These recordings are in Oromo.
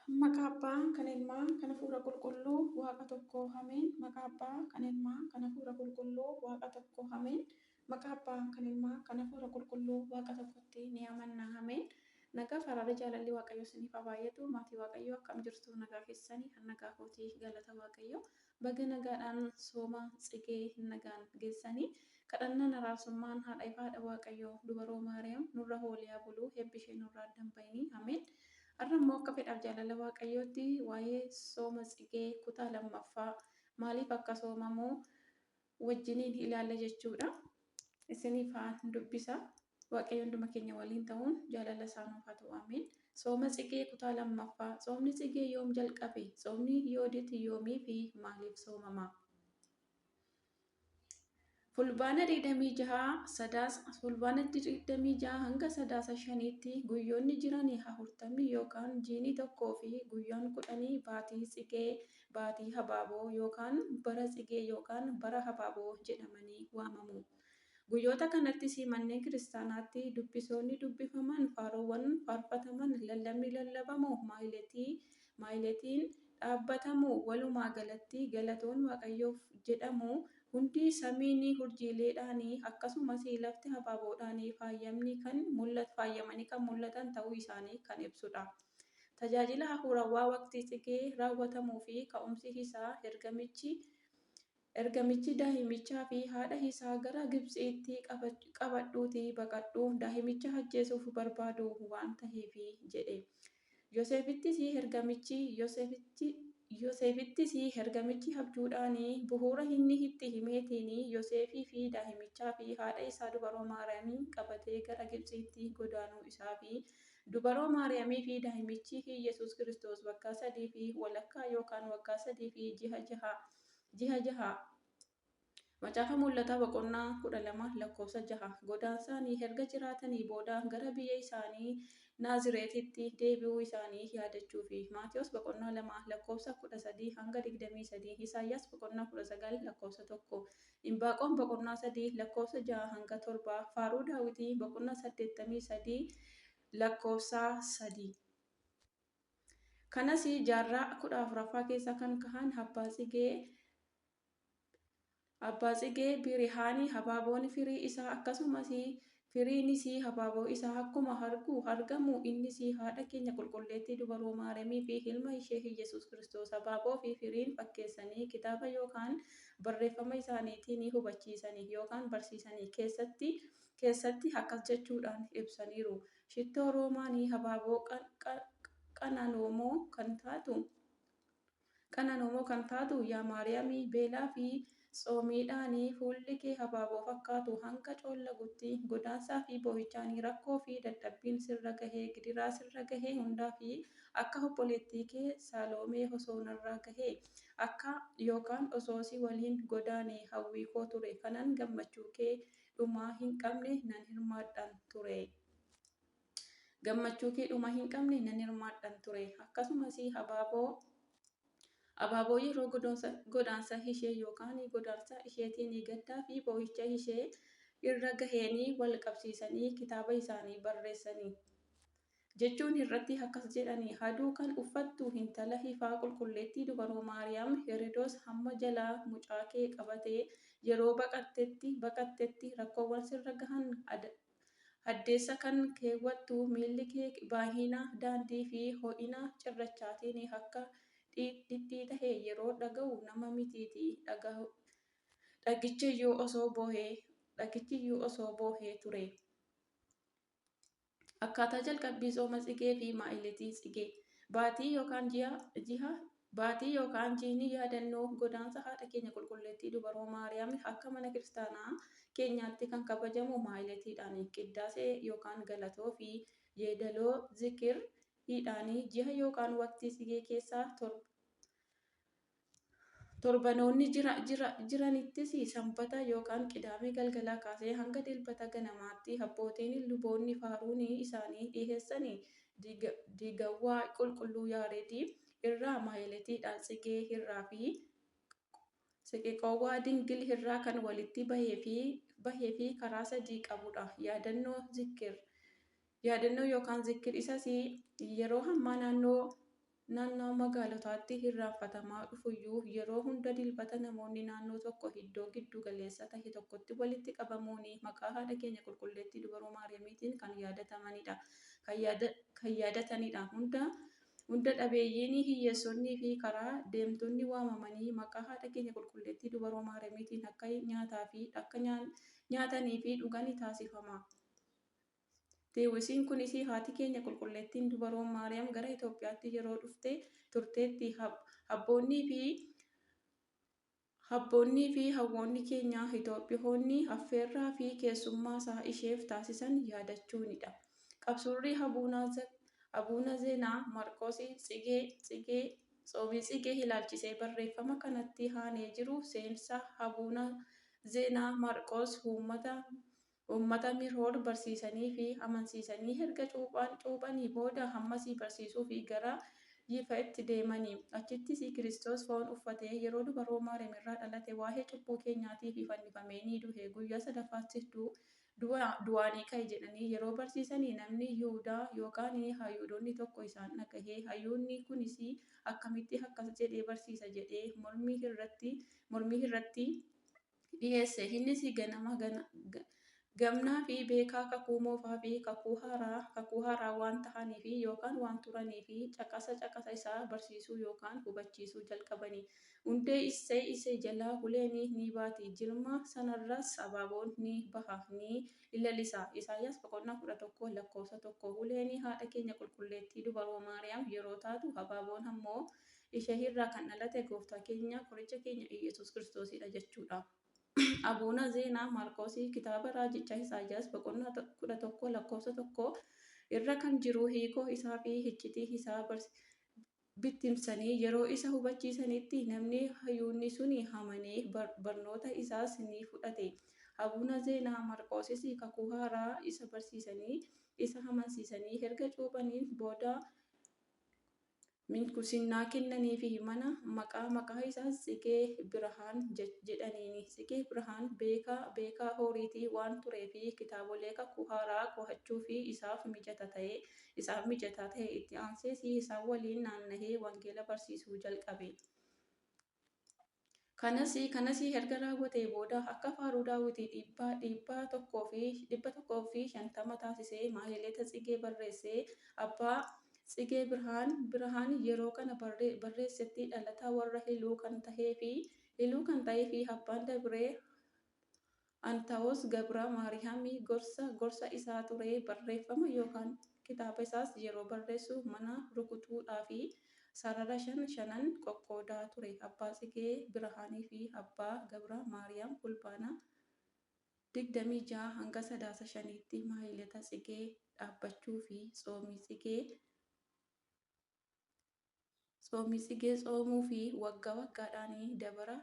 Maqaa Abbaa, kan Ilmaa, kan Hafuura Qulqulluu, Waaqa tokko, Ameen. Maqaa Abbaa, kan Ilmaa, kan Hafuura Qulqulluu, Waaqa tokko, Ameen. Maqaa Abbaa, kan Ilmaa, kan Hafuura Qulqulluu, Waaqa tokkotti ni amanna. Ameen. Nagaa fi araarri jaalalli Waaqayyoo isiniif haa baay'atu. Maatii Waaqayyoo, akkam jirtu? Nagaa keessanii? Kan nagaa kootii, galata Waaqayyoo. Baga nagaadhaan sooma Tsigee nagaan geessanii. Kadhannaan araarsummaan haadha ifaa, haadha Waaqayyoo dubaroo Maariyaam nurra oolee haa bulu. Eebbi ishee nurraa adda hin bahinii. Ameen. Har'a immoo akka fedhaaf jaalala Waaqayyootti waa'ee sooma Tsigee kutaa lammaffaa, maaliif akka soomamu wajjiniin ilaalla jechuudha. Isiniif haa dubbisa. Waaqayyo hunduma keenya waliin ta'uun jaalala isaa nuuf haa ta'u. Ameen. Sooma Tsigee kutaa lammaffaa. Soomni Tsigee yoom jalqabe? Soomni Yoodit yoomii fi maaliif soomama? Fulbaana 26, Sadaasa, Fulbaana 26 hanga Sadaasa 5tti guyyoonni jiran 40 yookaan jiini tokkoo fi guyyaan 10 baatii Tsigee, baatii Habaaboo yookaan bara Tsigee yookaan bara Habaaboo jedhamanii waamamu. Guyyoota kanattis manneen kiristaanaatti dubbisoonni dubbifaman, faaruuwwan faarfataman, lallabni lallabamu, maayileetiin dhaabbatamu, walumaa galatti galatoon Waaqayyoof jedhamu hundi, samiin urjiileedhaan akkasumas lafti habaaboodhaan faayamanii kan mul'atan ta'uu isaanii kan ibsudha. Tajaajila hafuurawaa waqtii Tsigee raawwatamuu fi ka'umsi isaa, ergamichi daa'imichaa fi haadha isaa gara Gibxiitti qabadhuutii baqadhu, daa'imicha ajjeesuuf barbaadu waan ta'eef jedhe. Yoseefittis ergamichi abjuudhaan bu'uura inni itti himeetiin Yoseefii fi daa'imichaa fi haadha isaa dubaroo Maariyaamii qabatee gara Gibxiitti godaanuu isaa fi dubaroo Maariyaamii fi daa'imichi Yesuus Kiristoos waggaa 3 fi walakkaa yookaan waggaa 3 fi ji'a 6, Macaafa Mul'ataa boqonnaa 12 lakkoofsa 6, godaansaan erga jiraatanii booda gara biyya isaanii Naazireetitti deebi'uu isaanii yaadachuufi. Maatiyos boqonnaa 2 lakkoofsa 13 hanga 23, Isaayyaas boqonnaa 19 lakkoofsa 1, Imbaaqoom boqonnaa 3 lakkoofsa 6 hanga 7, Faaruu Daawitii boqonnaa 83 lakkoofsa 3. Kanas jaarraa 14ffaa keessa kan kahan Abbaa Tsigee Birihaanii, habaaboon firii isaa akkasumas firiinis habaaboo isaa akkuma argamu, innis haadha keenya qulqulleettii dubaroo Maariyaamii fi ilma ishee Iyyasuus Kiristoos habaaboo fi firiin fakkeessanii kitaaba yookaan barreeffama isaaniitiin hubachiisanii yookaan barsiisanii keessatti akkas jechuudhaan ibsaniiru. Shittoo roomaanii habaaboo qananoomoo kan taatu yaa Maariyaam, beelaa fi tsoomiidhaan fuulli kee habaaboo fakkaatu hanga coollagutti, godaansaa fi boo'ichaan, rakkoo fi dadhabbiin sirra gahee, gidiraa sirra gahee hundaa fi akka obboleettii kee Saloomee osoo narra gahee akka yookaan osoo si waliin godaane hawwii koo ture, kanan gammachuu kee dhuma hin qabne nan hirmaadhan ture. Gammachuu kee dhuma hin qabne nan hirmaadhan ture. Akkasumas habaaboo yeroo godaansa ishee yookaan godaansa isheetiin gaddaa fi boo'icha ishee irra gaheen wal qabsiisanii kitaaba isaanii barreessanii. Jechuun irratti akkas jedhanii: "Aduu kan uffattu intala ifaa qulqulleettii dubaroo Maariyaam, Herodoos hamma jalaa mucaa kee qabatee yeroo baqattetti rakkoowwan sirra gahan, addeessa kan keewwattu miilli kee baay'ina daandii fi ho'ina cirrachaatiin akka dhidhiita'e yeroo dhaga'u, nama mitiitii dhagichiyyuu osoo boo'ee ture." Akkaataa jalqabbii sooma Tsigee fi maa'ileetii Tsigee. Baatii yookaan ji'a, baatii yookaan jiini yaadannoo godaansa haadha keenya qulqulleettii dubaroo Maariyaam akka mana kiristaanaa keenyaatti kan kabajamu maa'iletiidhaan, qiddaasee yookaan galatoo fi yeedaloo zikir hidhaan ji'a yookaan waqtii Tsigee keessaa torbanoonni jiranittis Sanbata yookaan Qidaamee galgalaa kaasee hanga Dilbata ganamaatti abbootiin luboonni faaruun isaanii dhiheessan diigawwaa qulqulluu Yaaredii irraa, maayiletiidhaan Tsigee irraa fi Siqiqoowwaa Dingil irraa kan walitti bahee fi karaa sadii qabudha. Yaadannoo zikir, yaadannoo yookaan zikir isas yeroo ammaa naannoo Naannoo magaalotaatti hirraanfatamaa dhufuyyuu yeroo hunda Dilbata namoonni naannoo tokkoo iddoo giddu galeessa tahe tokkotti walitti qabamuun maqaa haadha keenya Qulqulleettii Dubroo Maariyaamiitiin kan yaadatanidha. Hunda dhabeeyyiin, hiyyeessonnii fi karaa deemtonni waamamanii maqaa haadha keenya Qulqulleettii Dubroo Maariyaamiitiin akka nyaatanii fi dhugan taasifama. Teewwisiin kunis haati keenya Qulqulleettiin Dubroo Maariyaam gara Itoophiyaatti yeroo dhuftee turtetti habboonnii fi hawwoonni keenya Itoophiyoonni affeerraa fi keessummeessaa isheef taasisan yaadachuunidha. Qabsuurri Abuuna Zeenaa Maarqos Tsigee Tsoomii Tsigee ilaalchisee barreeffama kanatti aanee jiru seensa Abuuna Zeenaa Maarqos uummata Miroor barsiisanii fi amansiisanii erga cuuphanii booda ammas barsiisuu fi gara Yifaatti deemani. Achittis Kiristoos foon uffatee yeroo Dubroo Maariyaam irraa dhalate waa'ee cubbuu keenyaatiif fannifamee ni du'e. Guyyaa sadaffaattis du'aa ni ka'e jedhanii yeroo barsiisan namni Yihudaa yookaan Yihudoonni tokko isaan dhagahe. Hayyuun kunis akkamitti akkas jedhee barsiisa jedhee mormii irratti dhiyeesse. Innis gamnaa fi beekaa kakuu moofaa fi kakuu haaraa waan ta'aniif yookaan waan turaniif caqasa caqasa isaa barsiisuu yookaan hubachiisuu jalqabani. Hundee Isseey jalaa uleen ni baati, jirma sanarraas abaaboon ni baha ni lalisa. Isaayyaas boqonnaa 11 lakkoofsa 1. Uleen haadha keenya Qulqulleettii Dubroo Maariyaam yeroo taatu abaaboon ammoo ishee irraa kan dhalate gooftaa keenya qoricha keenya Iyyasuus Kiristoosidha jechuudha. Abuuna Zeenaa Maarqos kitaaba raajichaa Isaayyaas boqonnaa 11 lakkoofsa 1 irra kan jiru hiikoo isaa fi iccitii isaa bittimsanii yeroo isa hubachiisanitti namni hayyuunni sun amanee barnoota isaas ni fudhate. Abuuna Zeenaa Maarqosis kakuu haaraa isa barsiisanii isa amansiisanii erga cuuphaniin booda minkusinnaa kennaniifi mana maqaa isaas Tsigee Birhaan jedhaniini. Tsigee Birhaan beekaa Ooriitii waan tureef kitaabolee kakuu haaraa qo'achuuf isaaf mijataa ta'e. Itti aansees isaan waliin naanna'ee wangeela barsiisuu jalqabe. Kanas erga raawwatee booda akka faaruu Daawwitii 150 taasisee Maahileta Tsigee barreesse. Abbaa Tsigee Birhaan yeroo kana barreessetti dhalataa warra Iluu kan ta'ee fi abbaan Dabiree Antaawos Gabra Maariyaam gorsaa isaa ture. Barreeffama yookaan kitaaba isaas yeroo barreessu mana rukutuudhaa fi sarara shan shanan qoqqoodaa ture. Abbaa Tsigee Birhaanii fi Abbaa Gabra Maariyaam Fulbaana 26 hanga Sadaasa 5tti Maahileta Tsigee dhaabbachuu fi Tsoomii Tsigee tsoomuu fi waggaa waggaadhaan dabara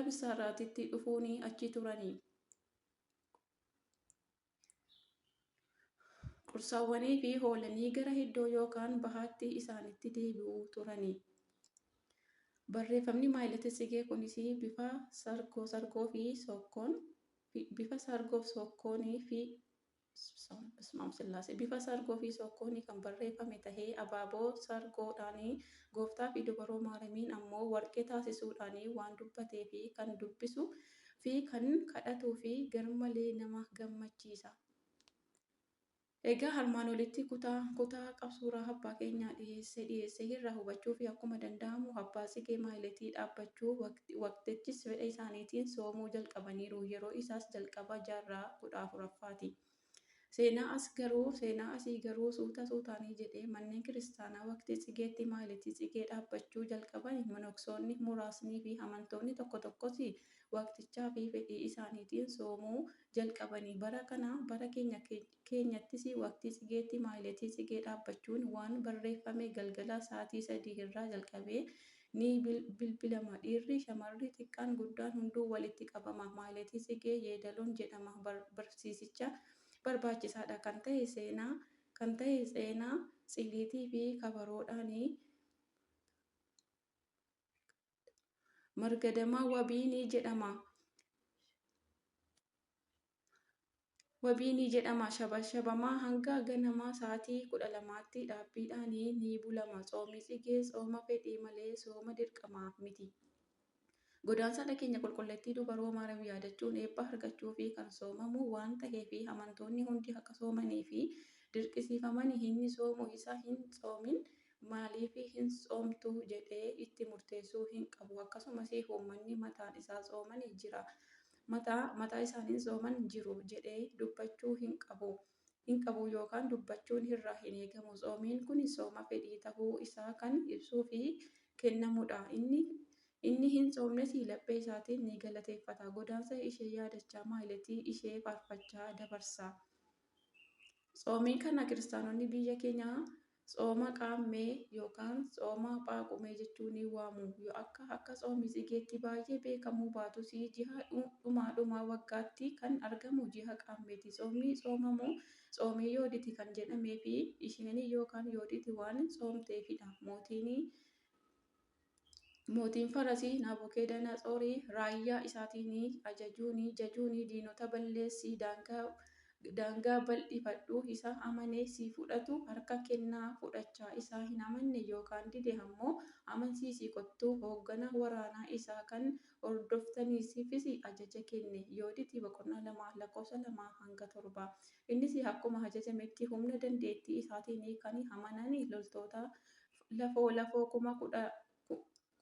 Bisiraatitti dhufuun achi turani. Qursaawwanii fi hoolanii gara iddoo yookaan bahaatti isaanitti deebi'u turani. Barreeffamni Maahileta Tsigee kunis bifa sargoo fi sokkoon kan barreeffame tahee abaaboo sargoodhaan gooftaa fi Dubroo Maariyaamiin ammoo warqee taasisuudhaan waan dubbatee fi kan dubbisuu fi kan kadhatuu fi garmalee nama gammachiisa. Egaa armaan olitti kutaa qabsuuraa abbaa keenyaa dhiyeesse irraa hubachuuf akkuma danda'amu Abbaa Tsigee Maahiletii dhaabbachuu waqtichis fedha isaaniitiin soomuu jalqabaniiru. Yeroo isaas jalqaba jaarraa 14ffaati. Seenaa asii garuu suuta suutaan jedhee manneen kiristaanaa waqtii Tsigeetti Maahiletii Tsigee dhaabbachuu jalqaban. Monoksoonni muraasnii fi amantoonni tokko tokkos waqtichaa fi fedhii isaaniitiin soomuu jalqabani. Bara kana bara keenyattis waqtii Tsigeetti Maahiletii Tsigee dhaabbachuun waan barreeffame galgala sa'aatii 3 irraa jalqabee ni bilbilama. Dhiirri, shamarri, xiqqaan, guddaan hunduu walitti qabama. Maahiletii Tsigee yeedaloon jedhama. Barsiisicha barbaachisaadha kan ta'e seenaa tsiliitii fi kabaroodhaan margadamaa wabii ni jedhama. Wabii ni jedhama. Shabashabamaa hanga ganama sa'aatii 12tti dhaabbiidhaan ni bulama. Tsoomii Tsigee tsooma fedhii malee sooma dirqamaa miti. Godaansa haadha keenya Qulqulleettii Dubaroo Maariyaam yaadachuun eebba argachuuf kan soomamu waan ta'eef amantoonni hundi akka soomaniif dirqisiifamani. Inni soomu isa hin soomin maaliif hin soomtu jedhee itti murteessuu hin qabu. Akkasumas uummanni mataan isaa sooman jira mataa isaaniin sooman jiru jedhee dubbachuu hin qabu yookaan dubbachuun irraa hin eegamu. Tsoomiin kun sooma fedhii ta'uu isaa kan ibsuu fi kennamudha. Inni hin soomnes laphee isaatiin ni galateeffata. Godaansa ishee yaadachaa maayileetii ishee faarfachaa dabarsa. Tsoomii kana kiristaanonni biyya keenyaa tsooma qaammee yookaan tsooma phaaqumee jechuun ni waamu. Akka tsoomii Tsigeetti baay'ee beekamuu baatus ji'a dhuma dhuma waggaatti kan argamu ji'a qaammeeti. Tsoomni tsoomamu tsoomii Yoodiit kan jedhamee fi isheen yookaan Yoodiit waan tsoomteefidha. Mootiin Faras Naabukedenatsoor raayyaa isaatiin ajajuun jajuun diinota balleessi, daangaa bal'ifadhu, isa amanee si fudhatu harka kennaa fudhachaa isa hin amanne yookaan dide ammoo amansiisii kottu hoogganaa waraanaa isaa kan hordoftaniifis ajaja kenne. Yoodiit boqonnaa 2 lakkoofsa 2-7. Innis akkuma ajajametti humna dandeettii isaatiin kan amanan loltoota lafoo lafoo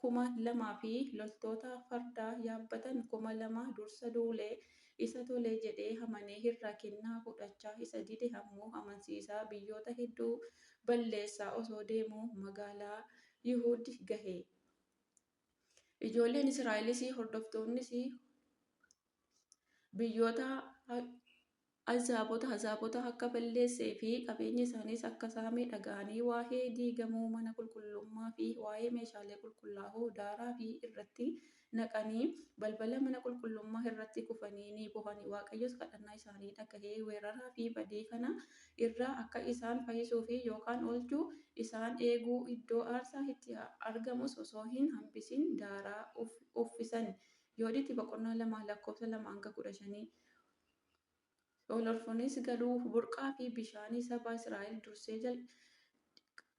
20,000 fi loltoota farda yaabbatan 2,000 dursa duulee isa tole jedhee amanee irraa kennaa fudhachaa isa dide ammoo amansiisaa biyyoota hedduu balleessaa osoo deemuu magaalaa Yihuud gahe. Ijoolleen Israa'elis hordoftoonnis biyyoota Ahizaabota akka balleessee fi qabeenya isaaniis akka saame dhaga'anii waa'ee diigamuu mana qulqullummaa fi waa'ee meeshaalee qulqullaa'oo daaraa fi irratti naqanii balbala mana qulqullummaa irratti kufanii ni bohan. Waaqayyos kadhannaa isaanii dhaga'ee weeraraa fi badii kana irraa akka isaan fayyisuu fi yookaan oolchuu isaan eeguu iddoo aarsaa itti argamus osoo hin hambisin daaraa uffisan. Yoodiit boqonnaa 2 lakkoofsa 2-15. Holofernes garuu burqaa fi bishaan saba Israa'el dursee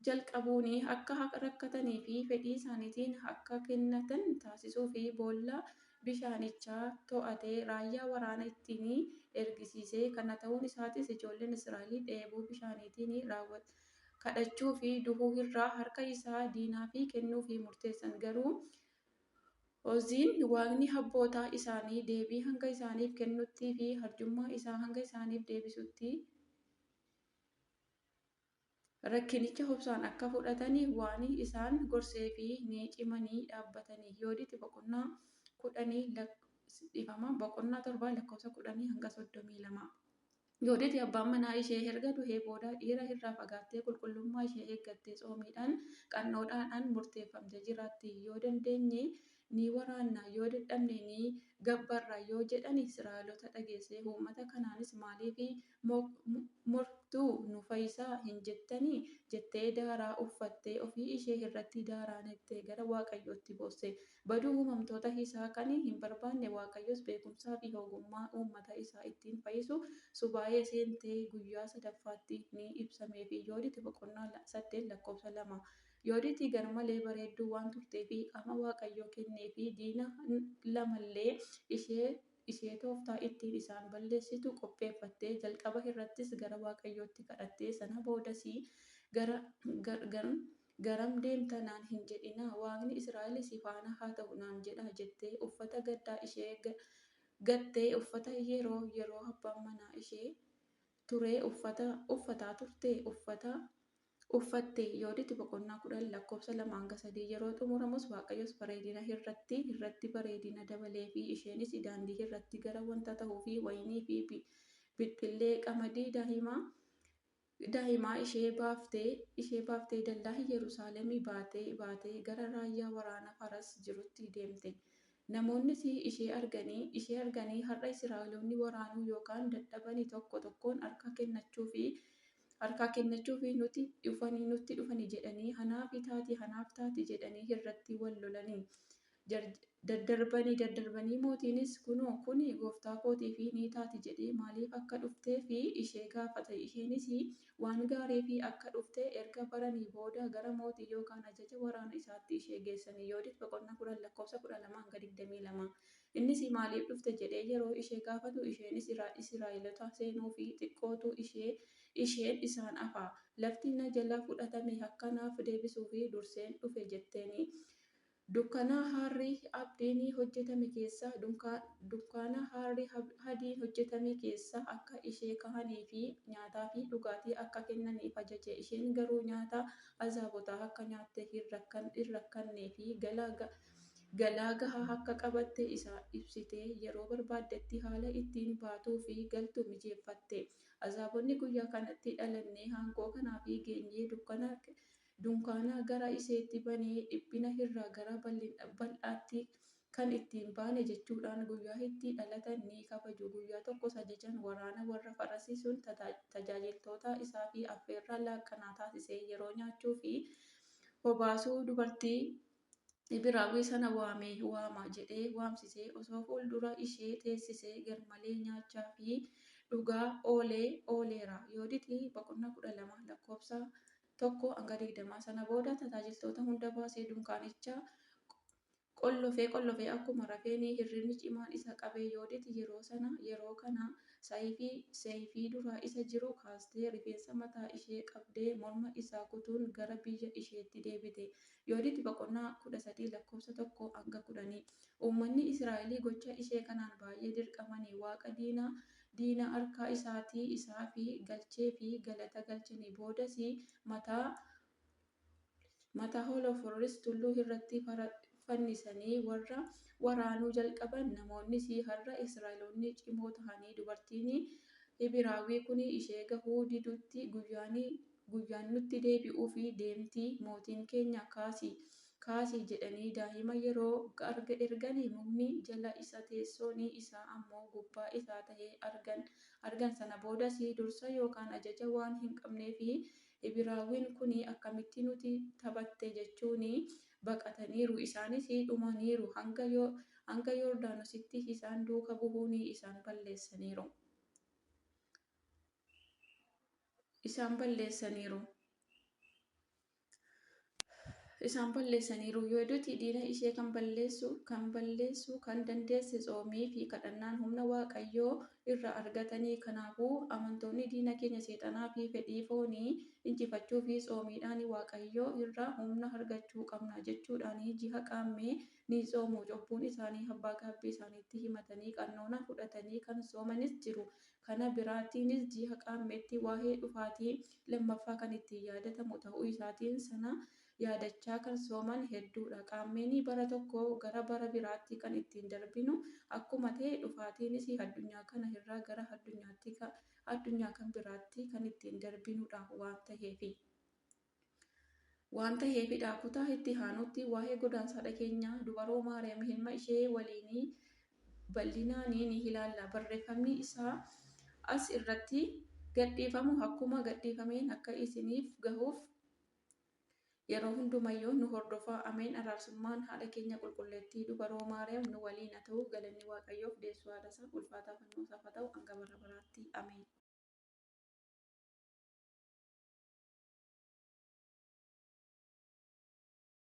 jalqabuun akka rakkatanii fi fedhii isaaniitiin akka kennatan taasisuu fi boolla bishaanichaa to'atee raayyaa waraanaa ittiin ergisiise. Kana ta'uun isaatis ijoolleen Israa'el dheebuu bishaaniitiin kadhachuu fi du'uu irraa harka isaa diinaaf kennuuf murteessan. Garuu Oziin waaqni abboota isaanii deebii hanga isaaniif kennuttii fi arjummaa isaa hanga isaaniif deebisutti rakkinicha obsaan akka fudhatan waan isaan gorsee fi ni cimanii dhaabbatanii. Yoodiit boqonnaa 10 boqonnaa 7 lakkoofsa 10-32. Yoodiit abbaan manaa ishee erga du'ee booda dhiira irraa fagaattee qulqullummaa ishee eeggattee tsoomiidhaan qannoodhaan murteeffamtee jiraatti. Yoo dandeenye ni waraanna, yoo dadhabne ni gabbarra yoo jedhan Israa'eloota dhageesse. Uummata kanaanis maaliif morkituu nu fayyisaa hin jettanii jettee daaraa uffattee ofii ishee irratti daaraa naqxee gara Waaqayyootti boosse. Baduu uumamtoota isaa kan hin barbaanne Waaqayyos beekumsaa fi ogummaa uummata isaa ittiin fayyisu subaa'ee seentee guyyaa sadaffaatti ni ibsameef. Yoodiit boqonnaa 8 lakkoofsa 2. Yoodiit garmalee bareedduu waan turteef qaama Waaqayyoo kennee fi diina lamallee ishee tooftaa ittiin isaan balleessitu qopheeffattee jalqaba irrattis gara Waaqayyootti kadhatte. Sana boodas garam deemta naan hin jedhinaa, Waaqni Israa'el si faana haa ta'u naan jedhaa jettee uffata gaddaa ishee gattee uffata yeroo yeroo abbaan manaa ishee ture uffataa turte uffatte. Yoodiit boqonnaa 10 lakkoofsa 2-3. Yeroo xumuramus Waaqayyos bareedina irratti irratti bareedina dabalee fi isheenis daandii irratti gara wanta ta'uu fi wayinii fi bixxillee qamadii daa'imaa ishee baaftee dallaa Yerusaalemii baatee baatee gara raayyaa waraana Faras jirutti deemte. Namoonnis ishee arganii har'a Israa'eloonni waraanuu yookaan dadhabanii tokko tokkoon harka kennachuuf nutti dhufani jedhanii anaaf taati anaaf taati jedhanii irratti wal lolani. Daddarbanii mootiinis kunoo kuni gooftaa kootiif ni taati jedhee maaliif akka dhuftee fi ishee gaafate. Isheenis waan gaariif akka dhufte erga baranii booda gara mootii yookaan ajaja waraana isaatti ishee geessani. Yoodit boqonnaa 10 lakkoofsa 12-22. Innis maaliif dhufte jedhee yeroo ishee gaafatu isheenis Israa'eloota seenuu fi xiqqootu isheen isaan hafa. Lafti na jala fudhatame akka naaf deebisuuf durseen dhufe jetteeni. Dunkaana harrii adiin hojjetame keessa dunkaana harrii adiin hojjetame keessa akka ishee kaa'anii fi nyaataa fi dhugaatii akka kennaniif ajaje. Isheen garuu nyaata azaabotaa akka nyaatte hin rakkannee fi galaa gahaa akka qabatte isaa ibsite. Yeroo barbaaddetti haala ittiin baatuu fi galtu mijeeffatte. Azaabonni guyyaa kanatti dhalannee aangoo kanaaf geenye dunkaana gara isheetti banee dhiphina irraa gara bal'aatti kan ittiin baane jechuudhaan guyyaa itti dhalatan ni kabaju. Guyyaa tokkos ajajaan waraana warra Farsii sun tajaajiltoota isaaf affeerraa laaqanaa taasisee yeroo nyaachuu fi obaasuu dubartii Ibraawwii sana waame waama jedhee waamsisee osoo fuuldura ishee teessisee garmalee nyaachaa fi dhugaa ooleera. Yoodit boqonnaa 12 lakkoofsa 1-20. Sana booda tajaajiltoota hunda baasee dunkaanicha qollofee qollofee akkuma rafeen hirribni cimaan isa qabe. Yoodit yeroo kana sayifii dura isa jiru kaastee rifeensa mataa ishee qabdee morma isaa kutuun gara biyya isheetti deebite. Yoodit boqonnaa 13 lakkoofsa 1-10. Uummanni Israa'el gocha ishee kanaan baay'ee dirqamanii Waaqa diina harka isaatii isaaf galchee fi galata galchanii boodas mataa Holofernes tulluu irratti fannisanii warra waraanuu jalqaban. Namoonnis har'a Israa'eloonni cimoo ta'anii dubartiin Ibraawwii kun ishee gahuu didutti guyyaan nutti deebi'uuf deemti, mootiin keenya kaasi kaasi jedhanii daa'ima yeroo ergan mukni jala isaa teessoon isaa ammoo gubbaa isaa ta'ee argan. Sana boodas dursa yookaan ajaja waan hin qabneef Ibraawwiin kun akkamitti nutti taphatte jechuun baqataniiru. Isaanis dhumaniiru. Hanga Yordaanositti isaan duukaa bu'uun isaan balleessaniiru. Isaan balleessaniiru. Isaan balleessaniiru. Yoodit diina ishee kan balleessuu kan dandeesse tsoomii fi kadhannaan humna Waaqayyoo irraa argatanii. Kanaafuu amantoonni diina keenya seexanaa fi fedhii foonii injifachuu fi tsoomiidhaan Waaqayyoo irraa humna argachuu qabna jechuudhaan ji'a qaammee ni tsoomu. Cubbuun isaanii abbaa gaabbii isaaniitti himatanii qannoona fudhatanii kan soomanis jiru. Kana biraatiinis ji'a qaammeetti waa'ee dhufaatii lammaffaa kan ittiin yaadatamu ta'uu isaatiin sana yaadachaa kan sooman hedduudha. Qaammeen bara tokko gara bara biraatti kan ittiin darbinu akkuma ta'e dhufaatiinis addunyaa kana irraa gara addunyaa kan biraatti kan ittiin darbinudha waan ta'eef. Waan ta'eefidha. Kutaa itti aanutti waa'ee godaansa haadha keenya dubaroo Maariyaam ilma ishee waliin bal'inaan ni ilaalla. Barreeffamni isaa as irratti gadhiifamu akkuma gadhiifameen akka isiniif gahuuf yeroo hundumayyuu nu hordofaa. Ameen. Araarsummaan haadha keenya qulqulleettii dubaroo Maariyaam nu waliin haa ta'u. Galanni Waaqayyoof deessuu haadha isaa ulfaataa fannoo isaaf haa ta'u hanga bara baraatti. Ameen.